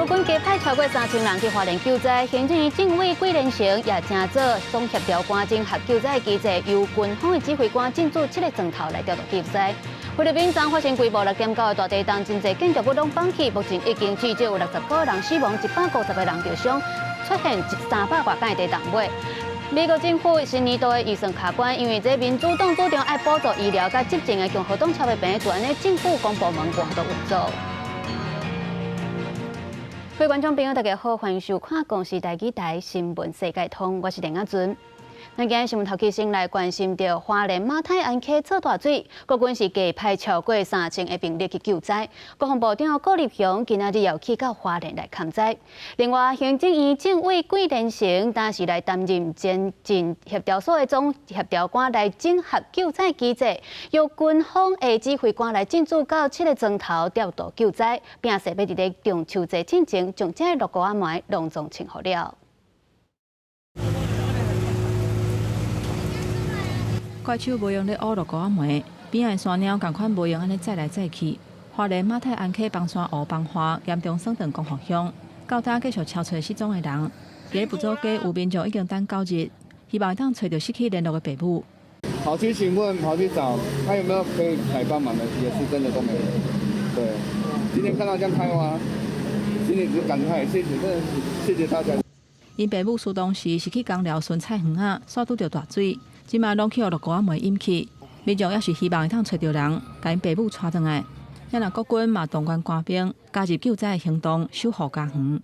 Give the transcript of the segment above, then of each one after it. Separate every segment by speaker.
Speaker 1: 國軍加派超過3000人去花蓮救災，行政院政委桂聯誠也成做總協調官整合救災機制，由軍方的指揮官進駐七个庄頭來調度救災。菲律賓昨發生規模6.9的大地震，真濟建築物攏崩去，目前已經至少有69個人死亡，150個人受傷，出現300外間的地動尾。美國政府新年度的預算卡關，因為這民主黨主張愛補助醫療佮執政的共和黨超袂平，就按呢政府公部門無法度運作。各位觀眾朋友，大家好，歡迎收看《公視台語台新聞世界通》，我是連雅尊。咱今日新聞頭起先來關心著花蓮馬太鞍溪做大水，國軍是加派超過3000個兵力去救災。國防部長顧立雄今仔日又去到花蓮來勘災。另外，行政院政委桂聯誠當時來擔任前進協調所的總協調官來整合救災機制，由軍方的指揮官來進駐到七个莊頭調度救災，並勢欲佇咧中秋節進前將這个六股仔糜攏總清好了。
Speaker 2: 怪手無閒咧挖六股仔糜，邊仔的山貓仝款無閒按呢載來載去。花蓮馬太鞍溪枋山湖崩岸嚴重損斷光復鄉，到今繼續搜揣失蹤的人。佇佛祖街有民眾已經等九日，希望會當揣著失去聯絡的爸母。
Speaker 3: 跑去詢問，跑去找，看有沒有可以來幫忙的，也是真的都沒有。對，今天看到這樣開挖，心裡只感慨，謝謝，真的是謝謝大家。
Speaker 2: 𪜶爸母出動時是去工寮巡菜園仔，煞拄著大水，這馬攏去予六股仔糜淹去。民眾也是希望會當揣著人，共𪜶爸母帶轉來。啊若國軍嘛動員官兵加入救災行動，守護家園。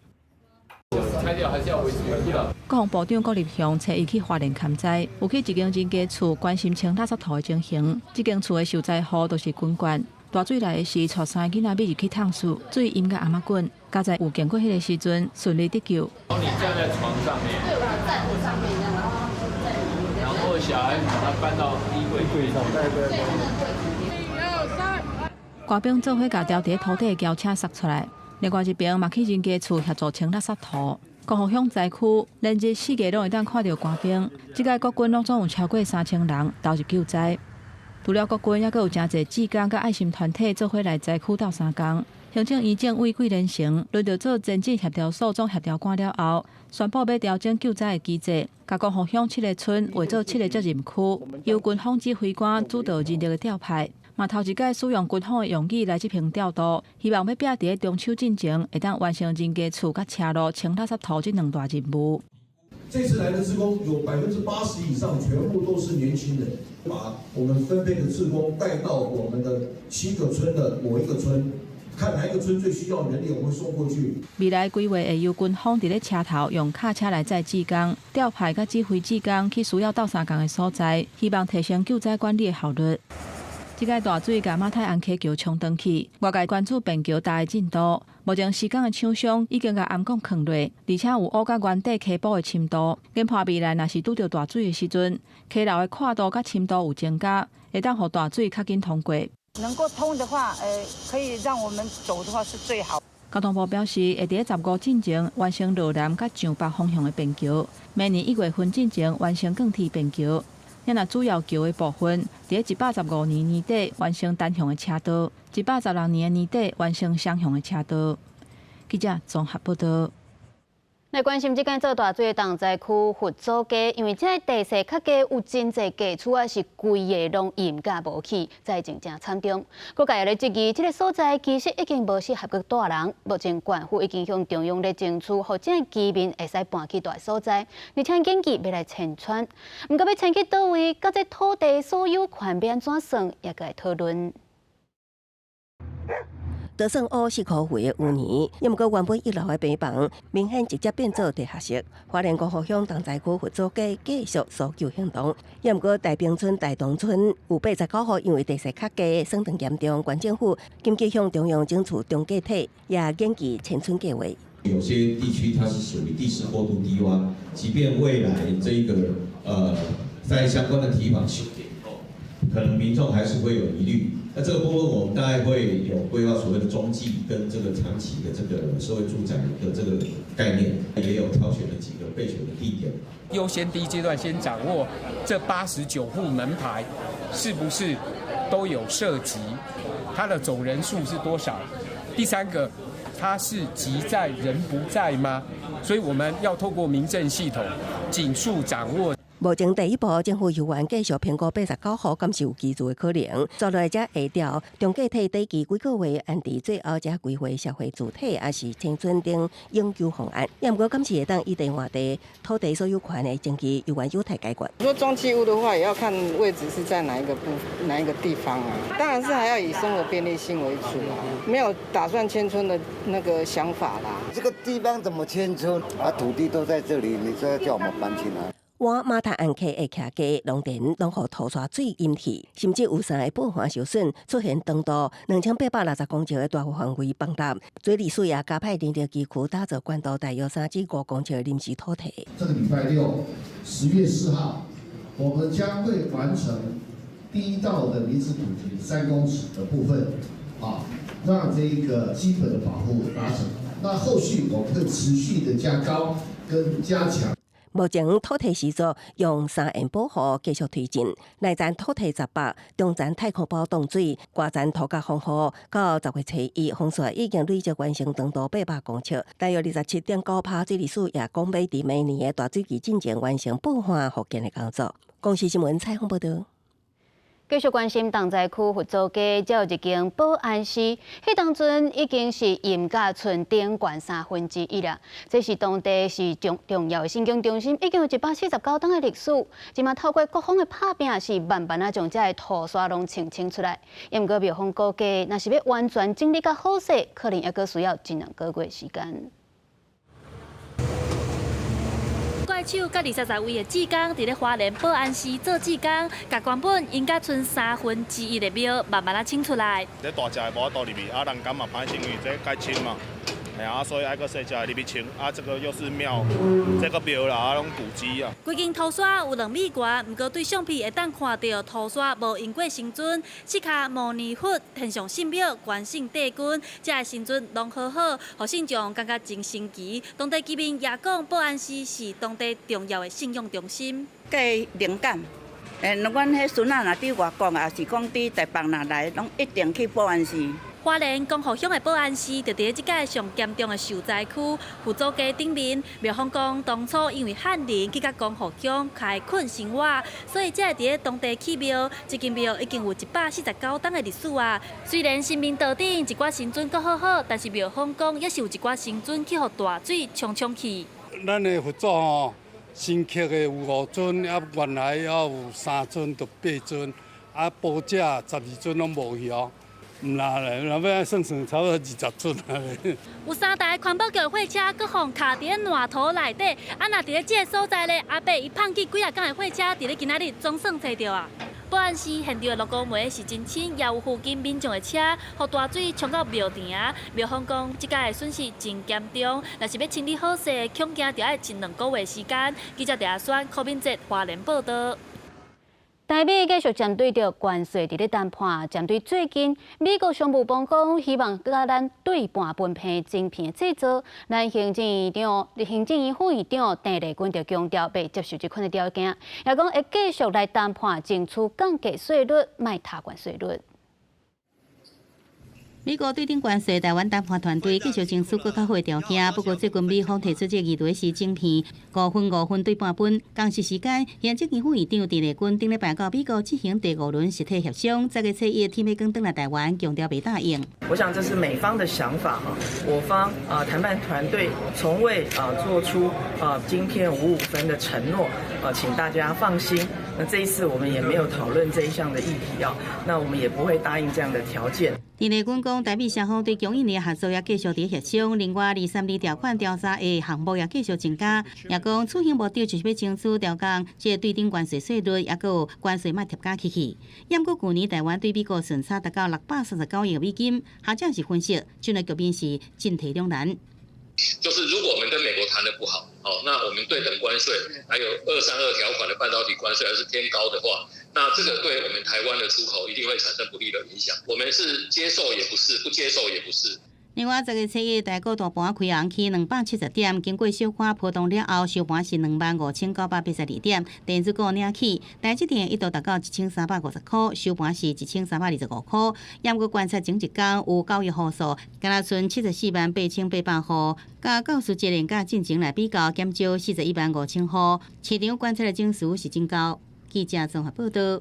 Speaker 2: 國防部長顧立雄初一去花蓮勘災，有去一間人家厝關心清垃圾塗的情形。這間厝的受災戶都是軍眷。大水來的時，帶三个囡仔覕入去桶室，水淹甲頷仔頸，佳哉有經過彼个時陣順利得救。
Speaker 4: 你站在床上面，
Speaker 5: 對，我站我上面，然後在裡面，
Speaker 4: 然後小孩把他搬到衣櫃櫃上，
Speaker 3: 對對對。
Speaker 5: 一二三。
Speaker 2: 官兵做伙共牢佇土底的轎車捒出來，另外一邊嘛去人家厝協助清垃圾塗。光復鄉災區連日四界攏會當看著官兵，這擺國軍攏總有超過3000人投入救災。除了國軍，猶閣有誠濟志工佮愛心團體做伙來災區鬥相共。行政院政委桂聯誠輪著做前進協調所總協調官了後，宣布欲調整救災的機制，共光復鄉七个村劃做七个責任區，由軍方指揮官主導人力的調派。嘛頭一擺使用軍方的用語來執行調度，希望欲拼佇咧中秋進前，會當完成人家厝佮車路清垃圾塗這兩大任務。
Speaker 6: 這次來的志工有80%以上全部都是年輕人，把我們分配的志工帶到我們的七個村的某一個村，看哪一個村最需要人力，我們會送過去。
Speaker 2: 未來規劃會由軍方佇咧車頭用卡車來載志工，調派佮指揮志工去需要鬥相共的所在，希望提升救災管理的效率。這擺大水共馬太鞍溪橋沖斷去，外界關注便橋搭的進度。目前施工的廠商已經共頷管囥落，而且有挖到原底溪埔的深度。研判未來若是拄著大水的時陣，溪流的闊度佮深度有增加，會當予大水較緊通過。
Speaker 7: 能夠通的話，可以讓我們走的話是最好。
Speaker 2: 交通部表示，會佇咧15進前完成羅南佮上北方向的便橋，明年1月份進前完成鋼鐵便橋。若主要橋的部分，佇咧115年年底完成單向的車道，116年的年底完成雙向的車道。記者綜合報道。
Speaker 1: 來關心這間做大水的重災區佛祖街，因為這个地勢較低，有真濟家厝啊是規个攏淹甲無去，災情誠慘重。各界也咧質疑，這个所在其實已經無適合閣蹛人。目前縣府已經向中央咧爭取，予這个居民會使搬去蹛的所在，而且緊急欲來遷村。毋過欲遷去佗位，佮這土地所有權欲按怎算，也閣會討論。
Speaker 8: 就算烏是枯肥的污泥，也毋過原本一樓的平房，明顯直接變做地下室。花蓮光復鄉重災區佛祖街繼續搜救行動，也毋過大平村、大東村有89戶因為地勢較低，損斷嚴重，縣政府緊急向中央爭取中繼體，也研擬遷村計劃。
Speaker 9: 有些地區它是屬於地勢過度低窪，即便未來這個在相關的堤防修建以後，可能民眾還是會有疑慮。那這個部分我們大概會有規劃所謂的中繼跟這個長期的這個社會住宅的這個概念，也有挑選了幾個備選的地點。
Speaker 10: 優先第一階段先掌握這89戶門牌是不是都有涉及，它的總人數是多少？第三個，它是吉在人不在嗎？所以我們要透過民政系統盡速掌握。
Speaker 8: 目前第一步，政府有緣繼續評估89戶，敢是有居住的可能。接落來才會調中繼退地基幾個月，按佇最後才規劃社會主體，抑是遷村等永久方案。也毋過，敢是會當以地換地，土地所有權的爭議，猶原有待解決。
Speaker 11: 說莊器屋的話，也要看位置是在哪一個部哪一個地方啊。當然是還要以生活便利性為主啊，沒有打算遷村的那個想法啦。
Speaker 12: 這個地方怎麼遷村？啊，土地都在這裡，你說要叫我們搬去哪？
Speaker 8: 換馬太鞍溪的徛家農田攏予土沙水淹去，甚至有三个保岸受損，出現長度2860公尺的大範圍崩塌。水利署也加派人力機具打造寬度大約3至5公尺的臨時土堤。
Speaker 6: 這個禮拜六，10月4號，我們將會完成第一道的臨時土堤3公尺的部分，啊，讓這一個基本的保護達成。那後續我們會持續的加高跟加強。
Speaker 8: 目前土堤施作用三沿保護繼續推進，內層土堤18，中層太空包擋水，外層塗甲防護。到10月初一，風雪已經累積完成長度800公尺，大約27.9趴。水利署也講欲佇明年的大水期進前完成保岸復建的工作。公視新聞採訪報導。
Speaker 1: 繼續關心重災區佛祖街，這有一間保安寺，彼當陣已經是閹甲賰頂懸1/3啦。這是當地是重重要的信仰中心，已經有149冬的歷史。這馬透過各方的拍拚，是慢慢仔將這个土沙攏清清出來。毋過廟方估計，若是欲完全整理甲好勢，可能猶閣需要一兩個月時間。
Speaker 13: 怪手佮20十位的志工，佇咧花蓮保安寺做志工，共原本淹甲賰1/3的廟慢慢仔清出來。
Speaker 14: 這大隻的無法度入去，啊欄杆嘛歹勢，因為這蓋深嘛，嘿啊，所以愛閣細隻的入去清。啊，這個又是廟，這個廟啦，啊攏古蹟啊。
Speaker 13: 規間土沙有2米懸，毋過對相片會當看著土沙無淹過神尊，釋迦牟尼佛、天上聖廟、關聖帝君，這个神尊攏好好，予信眾感覺真神奇。當地居民也講，保安寺是當地重要的信仰中心。
Speaker 15: 計靈感，阮彼孫仔若佇外國，抑是講佇台北若來，攏一定去保安寺。
Speaker 13: 花蓮光復鄉的保安寺，就佇咧這个上嚴重的受災區佛祖街頂面。廟方講，當初因為漢人去佮光復鄉開墾生活，所以才會佇咧當地起廟。這間廟已經有149冬的歷史啊。雖然神明桌頂一寡神尊閣好好，但是廟方講，也是有一寡神尊去予大水沖沖去。
Speaker 16: 咱的佛祖吼，新刻的有五尊，啊原來猶有三尊，就八尊，啊寶者12尊攏無去哦。毋啦咧，若欲按算算，差不多20尊啊。
Speaker 13: 有三台環保局貨車，閣予卡佇咧爛土內底。啊，若佇咧這个所在咧，阿伯伊放棄幾仔工的貨車，佇咧今仔日總算揣著啊。保安寺現場的鹿膏糜是真深，也有附近民眾的車，予大水沖到廟埕。廟方講，這擺的損失真嚴重，若是欲清理好勢，恐驚著愛一兩個月時間。記者鄭阿宣、柯敏哲花蓮報導。
Speaker 1: 台美繼續針對著關稅佇咧談判，針對最近美國商務部講希望佮咱對半分配晶片製造，咱行政院長、行政院副院長鄭麗君就強調袂接受這款的條件，也講會繼續來談判，爭取降低稅率，莫提懸稅率。
Speaker 17: 美國對等關稅，台灣談判團隊繼續爭取閣較好的條件。不過最近美方提出這個疑慮是晶片五分五分對半分。仝時時間，行政院副院長鄭麗君頂禮拜到美國進行第五輪實體協商，10月初一天欲轉轉來台灣，強調袂答應。
Speaker 18: 我想這是美方的想法哈，我方啊談判團隊從未啊做出啊晶片五五分的承諾啊，請大家放心。那這一次我們也沒有討論這一項的議題啊，那我們也不會答應這樣的條件。
Speaker 17: 鄭麗君講，台美雙方對供應鏈合作也繼續佇協商，另外232條款調查的項目也繼續增加。也講此行目的就是欲爭取調降這個對等關稅稅率，抑閣有關稅莫疊加起去。毋過舊年台灣對美國順差達到639億美金，學者是分析，這个局面是進退兩難。
Speaker 19: 就是如果我們跟美國談得不好，哦，那我們對等關稅還有232條款的半導體關稅還是偏高的話，那這個對我們台灣的出口一定會產生不利的影響。我們是接受也不是，不接受也不是。
Speaker 17: 另外，10月7日台股大盘开红去270点，经过小可波动了后，收盘是25,982点，电子股领起，台积电一度达到1350块，收盘是1325块。毋过观察前一工有交易户数，敢若賰748,800户，佮教师节连假进前来比较，减少415,000户。市场观察的总数是真高。记者综合报道。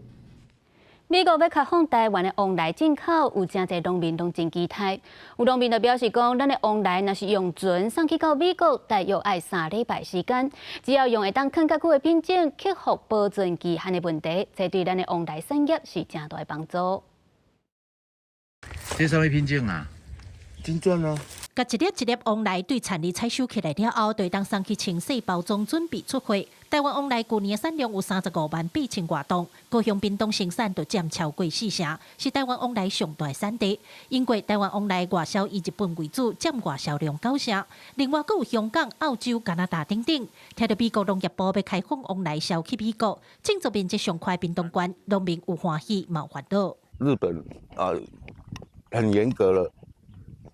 Speaker 1: 美国欲开放台湾的旺来进口，有诚济农民拢真期待。有农民就表示讲，咱的旺来若是用船送去到美国，大约爱3礼拜时间。只要用会当囥较久的品种，克服保存期限的问题，这对咱的旺来产业是诚大的帮助。
Speaker 20: 这啥物品种啊？
Speaker 21: 真赚啊！
Speaker 22: 共一粒一粒旺来对田里采收起来了后，就当送去清洗、包装，准备出货。台湾旺来旧年产量有35万8千外吨，高雄屏东生产就占超过四成，是台湾旺来上大产地。英国台湾旺来外销以日本为主，占外销量九成。另外，阁有香港、澳洲、加拿大等等。听著美国农业部欲开放旺来销去美国，种植面积上宽屏东县，农民有欢喜嘛有烦恼。
Speaker 21: 日本啊，很严格了。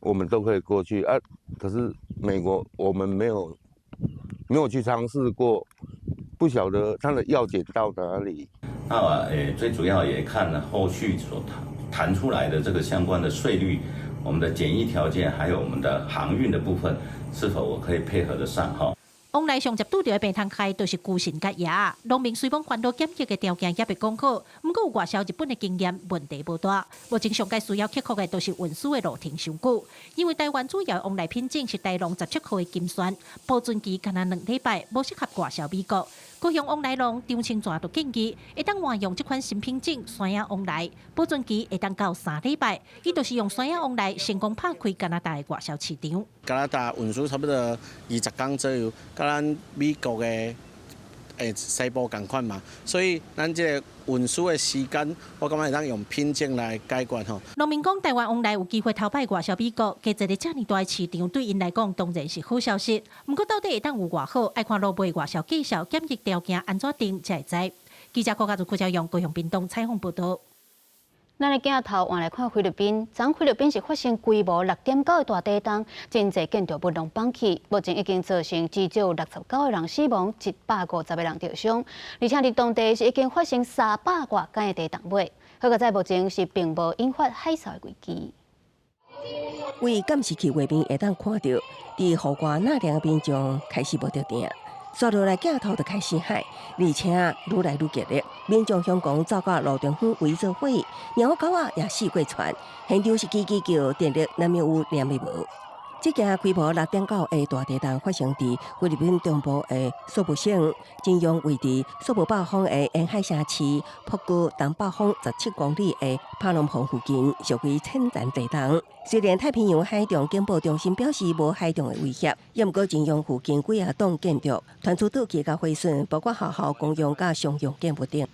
Speaker 21: 我们都可以过去啊，可是美国我们没有去尝试过，不晓得它的药检到哪里。
Speaker 23: 那最主要也看后续所谈谈出来的这个相关的税率、我们的检疫条件，还有我们的航运的部分，是否我可以配合得上哈？
Speaker 22: 旺来上捷拄著的病虫害，就是龟蕈佮蛾仔。农民虽讲烦恼检疫的条件犹未讲好，毋过有外销日本的经验，问题无大。目前上盖需要克服的，就是运输的路程伤久。因为台湾主要旺来品种是台农17号的金萱，保存期干焦2礼拜，无适合外销美国。高雄旺来农张清泉就建议，会当换用这款新品种山野旺来，保存期会当到3礼拜。伊就是用山野旺来成功拍开加拿大的外销市场。
Speaker 24: 加拿大运输差不多20工左右，佮咱美国的西部仝款嘛，所以咱这个运输的时间，我感觉会当用品种来解决吼。
Speaker 22: 农民讲，台湾旺来有机会头摆外销美国，加一个遮尔大的市场，对𪜶来讲当然是好消息。毋过到底会当有偌好，爱看落尾外销绩效、检疫条件按怎定才会知。记者郭家如、郭昭勇高雄屏东采访报道。
Speaker 1: 咱的镜头换来看菲律宾，昨菲律宾是发生规模6.9的大地动，真济建筑物拢崩去，目前已经造成至少69个人死亡，150个人受伤，而且伫当地是已经发生300外间的地动尾，好在目前是并无引发海啸的危机。
Speaker 8: 为监视器画面会当看到，伫雨外纳凉的民众开始无著电。刷落来镜头就开始喊，而且愈来愈激烈。民众向讲走到路中央围做伙，猫狗仔也四过窜，现场是叽叽叫，电力难免有念的无。这件规模6.9的大地动发生伫菲律宾中部的宿务省，震央位伫宿务北方的沿海城市，朴高东北方17公里的帕隆蓬附近，属于浅层地动。虽然太平洋海上警报中心表示无海上的威胁，也毋过震央附近几仔栋建筑传出倒去佮毁损，包括学校、公用佮商用建筑等。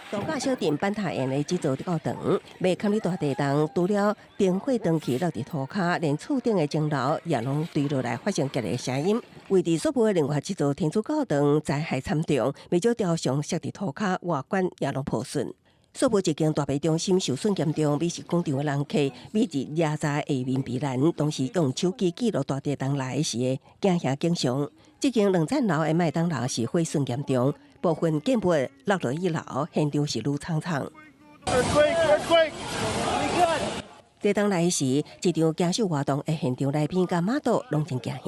Speaker 8: 度假小镇板塔园的这座教堂，袂堪哩大地动，除了灯火断去落伫涂跤，连厝顶的钟楼也拢坠落来，发生激烈的声音。位伫宿务的另外一座天主教堂灾害惨重，袂少雕像摔伫涂跤，外观也拢破损。宿务一间大卖中心受损严重，美食广场的人客每日掠在下面避难，同时用手机记录大地动来时的惊吓景象。这间两层楼的麦当劳是毁损严重。部分建物落落一楼，现场是愈惨惨。地动来时，一场惊兽活动的现场来宾佮妈祖拢真惊吓。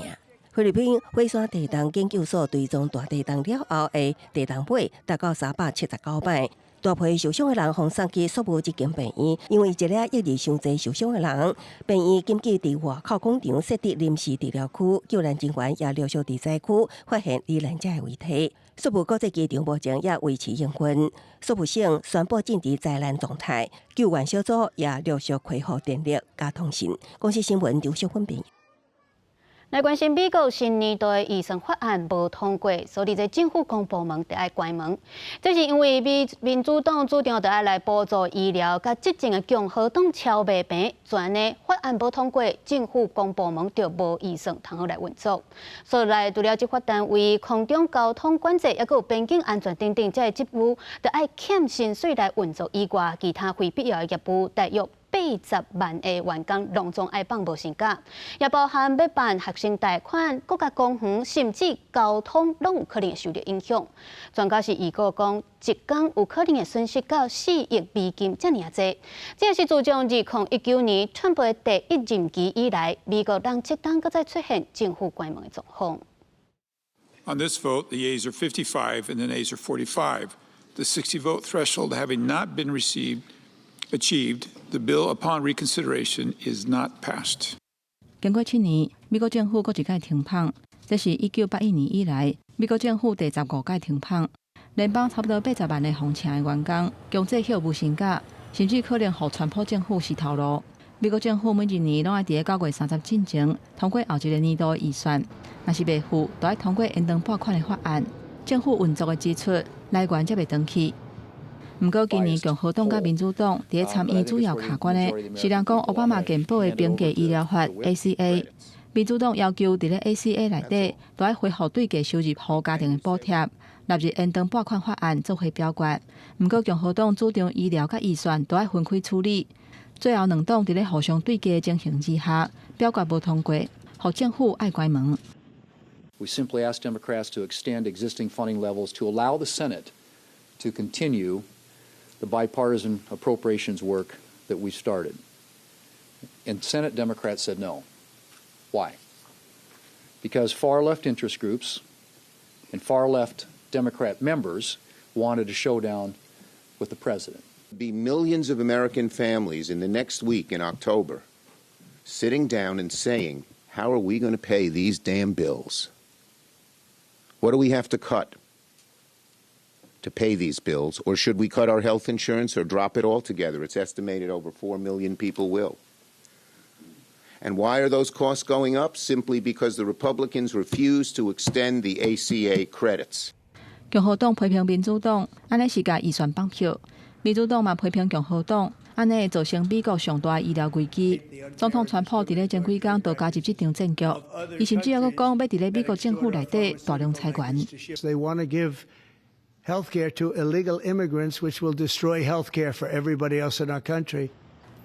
Speaker 8: 菲律宾火山地动研究所追踪大地动了后的地动尾达到379摆。大批受伤的人予送去宿务这间病院，因为一个抑二伤济受伤的人，病院紧急伫外口广场设置临时治疗区，救援人员也陆续伫灾区发现罹难者的遗体。宿务国际机场目前也维持营运，宿务省宣布进入灾难状态，救援小组也陆续恢复电力佮通讯。公视新闻刘淑芬编。
Speaker 1: 来关心美国新年度的预算法案无通过，所以这政府公部门得爱关门。这是因为民主党主张得爱来补助医疗佮执政的共和党超袂平，全的法案无通过，政府公部门就无预算通好来运作。所以来除了执法单位、空中交通管制，抑阁有边境安全等等这个职务，得爱欠薪水来运作以外，其他非必要的业务，大约80萬个員工攏總愛放無薪假，也包含欲辦學生貸款、國家公園，甚至交通攏有可能會受著影響。專家是預估講，一工有可能會損失到4億美金遮爾濟。這是自從2019年川普第一任期以來，美國人這冬閣再出現政府關門的狀況。
Speaker 3: On this vote, the yeas are 55 and the nays are 45. The 60 vote threshold having not been achieved, the bill upon reconsideration is not passed.
Speaker 2: 經過7年，美國政府閣一擺停放，這是1981年以來美國政府第15擺停放。聯邦差不多80萬个封城的員工，強制歇無薪假，甚至可能予川普政府死頭路。美國政府每一年攏愛佇9月30進前通過後一个年度的預算，若是袂赴，就愛通過延長撥款的法案。政府運作的支出來源才袂斷去。毋過今年共和黨佮民主黨佇咧參院主要卡關的，是人講奧巴馬健保的平價醫療法 ACA。民主黨要求佇咧 ACA 內底都愛恢復對低收入戶家庭的補貼，納入延長撥款法案做伙表決。毋過共和黨主張醫療佮預算都愛分開處理。最後兩黨佇咧互相對決的情形之下，表決無通過，予政府愛關門。
Speaker 4: We simply asked Democrats to extend existing funding levels to allow the Senate to continue the bipartisan appropriations work that we started. And Senate Democrats said no. Why? Because far left interest groups and far left Democrat members wanted a showdown with the president.
Speaker 5: Be millions of American families in the next week in October sitting down and saying, how are we going to pay these damn bills? What do we have to cut to pay these bills? Or should we cut our health insurance or drop it altogether? It's estimated over 4 million people will. And why are those costs going up? Simply because the Republicans refuse to extend the ACA credits.
Speaker 2: 共和黨批評民主黨，按呢是共預算綁票。民主黨嘛批評共和黨，按呢會造成美國上大的醫療危機。總統川普佇咧前幾工就加入這場戰局，伊甚至猶閣講欲佇咧美國政府內底大量裁員。
Speaker 20: They want to give health care to illegal immigrants, which will destroy health care for everybody else in our country.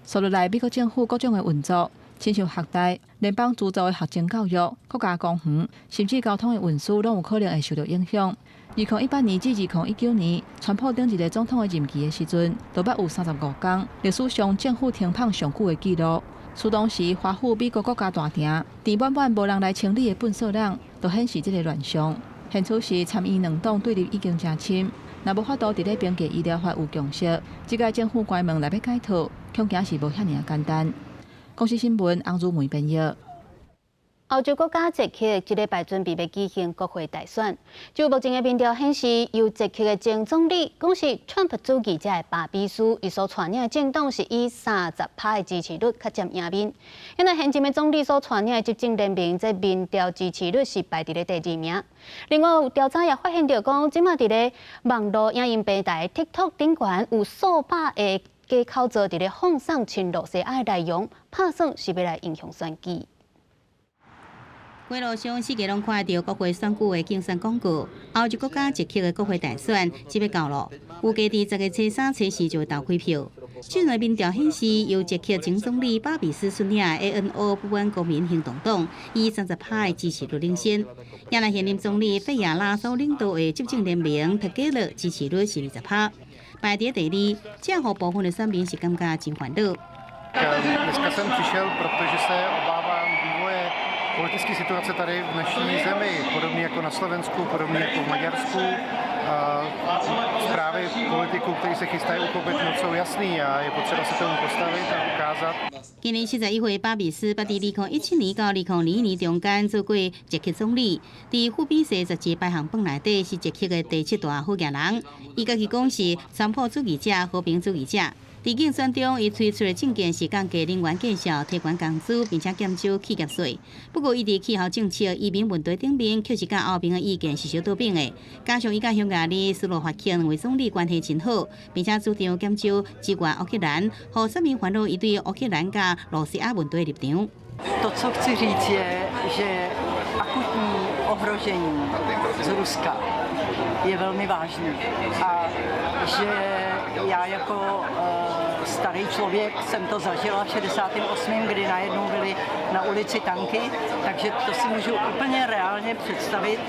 Speaker 2: 紲落來，美國政府各種的運作，親像學貸、聯邦資助的學前教育、國家公園，甚至交通的運輸，攏有可能會受著影響。2018年至2019年，川普頂一个總統的任期的時陣，就捌有35工歷史上政府停放上久的紀錄。此當時，華府美國國家大廳填滿滿無人來清理的糞埽籠，就顯示這个亂象。現此時參院兩黨對立已經誠深，若無法度佇咧平價醫療法有共識，這擺政府關門來欲解套，恐驚是無遐爾簡單。公視新聞翁如梅編譯。
Speaker 1: 歐洲國家捷克這禮拜準備欲舉行國會大選。就目前的民調顯示，由捷克的前總理，講是川普主義者的巴比斯，伊所帶領的政黨是以30趴的支持率較佔贏面。因為現任的總理所帶領的執政聯盟，這民調支持率是排佇咧第二名。另外有調查也發現著講，這馬佇咧網路影音平台 TikTok 頂懸有數百个假口座佇咧放送親羅西亞的內容，拍算是欲來影響選舉。
Speaker 17: 街路上四界攏看著國會選舉的競選廣告。歐洲國家捷克的國會大選這欲到囉，預計佇10月初三、初四就會投開票。這輪民調顯示，由捷克前總理巴比斯率領的 ANO 不安國民行動黨以30趴的支持率領先。也若現任總理費亞拉所領導的執政聯盟特格勒支持率是20趴，排佇第二。這予部分的選民是感覺真煩惱。
Speaker 25: Dneska jsem přišel, protože se obávám vývoje politické situace tady v naší zemi, podobně jako na Slovensku, podobně jako v Maďarsku. Zprávy politiků, kteří se chystají uchopit moc, jsou jasný a je potřeba se tomu postavit a ukázat.
Speaker 17: 今年71歲巴比斯，捌佇2017年到2021年中間做過捷克總理，佇富比士雜誌排行榜內底是捷克的第七大好額人。伊家己講是川普主義者、和平主義者。佇競選中，伊推出的政見是降低能源價數、提懸工資，並且減少企業稅。不過，伊佇氣候政策、移民問題頂面，卻是佮歐盟的意見是相倒反的。加上伊佮匈牙利、斯洛伐克兩位總理關係真好，並且主張減少支援烏克蘭，予選民煩惱伊對烏克蘭佮羅西亞問題的立場。
Speaker 7: To, co chci říct, je, že akutní ohrožení z Ruska je velmi vážný a že já jako Starý člověk jsem to zažila v 68., kdy najednou byly na ulici tanky, takže to si můžu úplně reálně představit,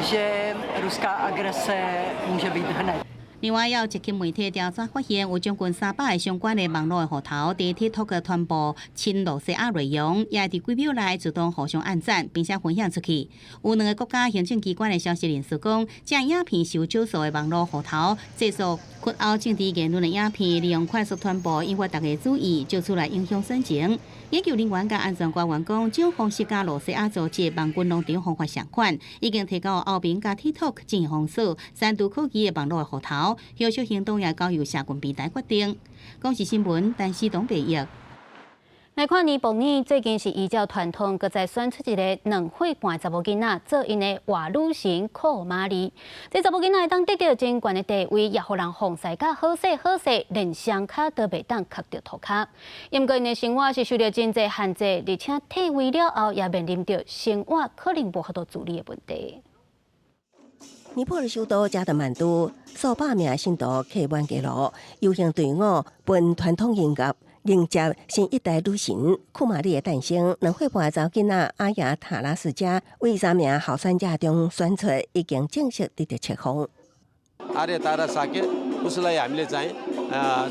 Speaker 7: že ruská agrese může být hned.
Speaker 17: 另外，有一間媒體調查發現，有將近300个相關的網路的戶頭，佇 TikTok 傳播親羅西亞內容，也會佇幾秒內自動互相按讚，並且分享出去。有兩个國家行政機關的消息人士講，這影片是由少數的網路戶頭製作擴歐政治言論的影片，利用快速傳播引發大家注意，借此來影響選情。研究人員佮安全官員講，這種方式佮羅西亞組織網軍農場方法相款，已經提交歐盟佮 TikTok 進行封鎖，刪除可疑的網路的戶頭。後續行動也交由社群平台決定。公視新聞，陳思東編譯。
Speaker 1: 來看尼泊爾最近是依照傳統，閣再選出一个2歲半查某囡仔做𪜶的活女神庫瑪麗。這查某囡仔會當得著真懸的地位，也予人奉侍甲好勢好勢，連雙跤都袂當磕著塗跤。毋過𪜶的生活是受著真濟限制，而且退位了後也面臨著生活可能無法度自理的問題。
Speaker 8: 尼泊爾首都加德滿都數百名信徒客滿街路，遊行隊伍奔傳統音樂，迎接新一代女神庫瑪麗的誕生。2歲半查某囡仔阿雅塔拉斯加為三名候選者中選出，已經正式得著冊封。
Speaker 6: आर्य तारा शाक्य उसलाई हामीले चाहिँ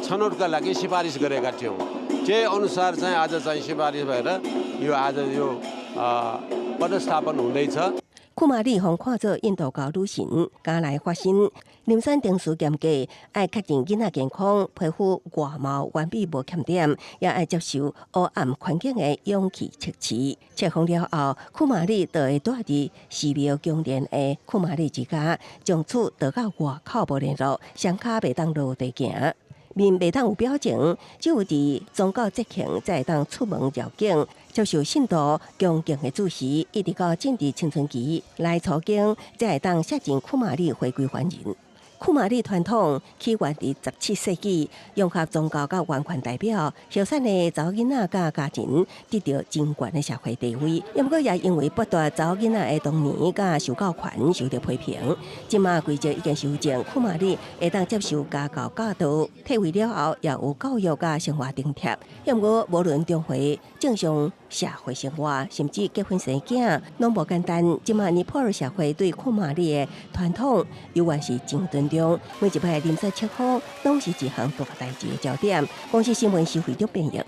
Speaker 6: छनौटका लागि सिफारिस गरेका थियौँ। त्यही अनुसार चाहिँ आज चाहिँ सिफारिस भएर यो आज यो पदस्थापन हुँदैछ।
Speaker 8: 庫瑪麗予看做印度教女神，敢來發身。遴選程序嚴格，愛確認囡仔健康、皮膚外貌完美無欠點，也愛接受黑暗環境的勇氣測試。冊封了後，庫瑪麗就會蹛佇寺廟宮殿的庫瑪麗之家，從此就佮外口無聯絡，雙跤袂當落地行，面袂當有表情，只有佇宗教節慶才會當出門繞境，接受信徒恭敬的注視，一直到進入青春期來初經，才會當卸任庫瑪麗回歸凡人。庫瑪麗傳統起源佇17世紀，融合宗教佮王權代表，候選的查某囡仔佮家人得著真懸的社會地位。毋過也因為剝奪查某囡仔的童年佮受教權，受著批評。這馬規則已經修正，庫瑪麗會當接受家教教導，退位了後也有教育佮生活津貼。毋過無論重回正常社會生活，甚至結婚生囝，攏無簡單。這馬尼泊爾社會對庫瑪麗的傳統，猶原是真尊重。每一擺遴選冊封，攏是一項大代誌的焦點。公視新聞徐惠中編譯。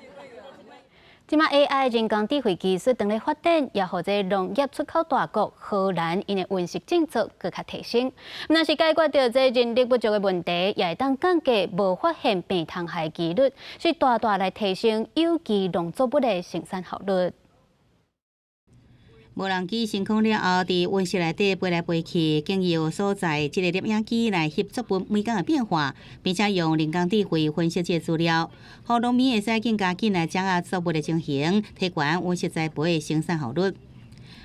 Speaker 1: 這馬 AI 人工智慧技術當咧發展，也予這農業出口大國荷蘭𪜶的溫室政策閣較提升。毋但是解決著這人力不足的問題，也會當降低無發現病蟲害的幾率，是大大來提升有機農作物的生產效率。
Speaker 17: 無人機升空了後，佇溫室內底飛來飛去，經由所在這个攝影機來翕作物每工的變化，並且用人工智慧分析這个資料，予農民會使更加緊來掌握作物的情形，提懸溫室栽培的生產效率。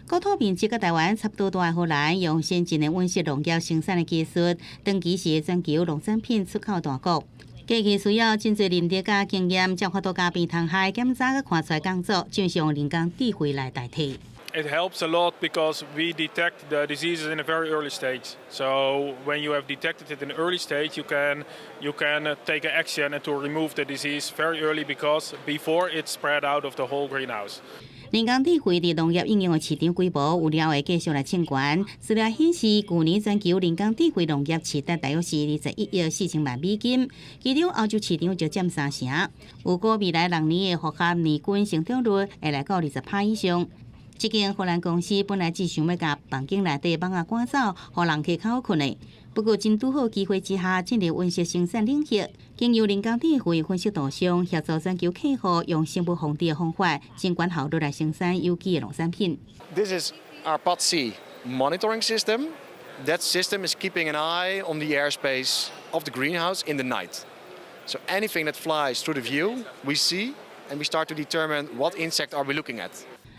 Speaker 17: 國土面積佮台灣差不多大的荷蘭，用先進的溫室農業生產的技術，長期是全球農產品出口大國。過去需要真濟人力佮經驗，才有法度共病蟲害檢查佮看出來工作，正是用人工智慧來代替。
Speaker 9: It helps a lot because we detect the diseases in a very early stage. So when you have detected it in an early stage, you can take an action and to remove the disease very early because before it spread out of the whole greenhouse.
Speaker 17: 人工智慧佇農業應用的市場規模有了會繼續來衝懸。資料顯示，舊年全球人工智慧農業市值大約是21億4千萬美金，其中歐洲市場就佔三成。預估未來6年的複合年均成長率會來到20趴以上。這間荷蘭公司本來只想欲共房間內底蠓仔趕走，予人客較好睏的。不過真拄好機會之下，進入溫室生產領域，經由人工智慧分析圖像，協助全球客戶用生物防治的方法，真懸效率來生產有機的農產品。
Speaker 10: This is our PAD-C monitoring system. That system is keeping an eye on the airspace of the greenhouse in the night. So anything that flies through the view, we see, and we start to determine what insect are we looking at.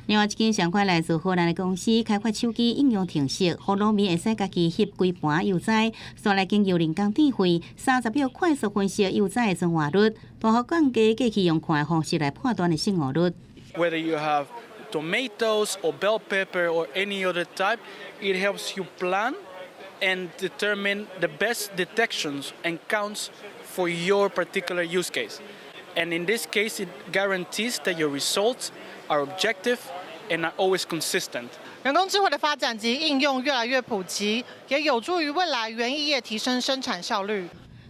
Speaker 17: 另外一間相款來自荷蘭的公司開發手機應用程式，予農民會使家己翕規盤幼栽，煞來經由人工智慧30秒快速分析幼栽的存活率，大幅降低過去用看的方式來判斷的勝誤率。
Speaker 11: Whether you have tomatoes or bell pepper or any other type, it helps you plan and determine the best detections and counts for your particular use case. And in this case, it guarantees that your results are objective and are always consistent.
Speaker 12: 人工智慧的發展及應用越來越普及，也有助於未來園藝業提升生產效率。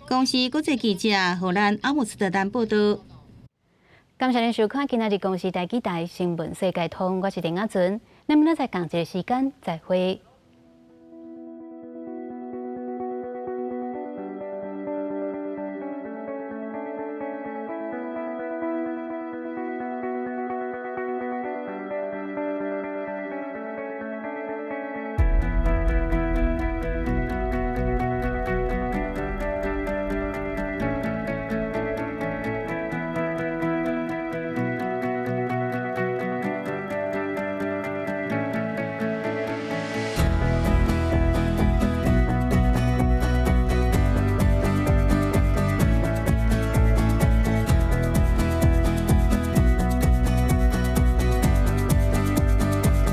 Speaker 17: 公視國際記者荷蘭阿姆斯特丹報道。
Speaker 1: 感謝您收看今仔日公視台語台新聞世界通，我是林亞尊，咱明仔載仝一个時間再會。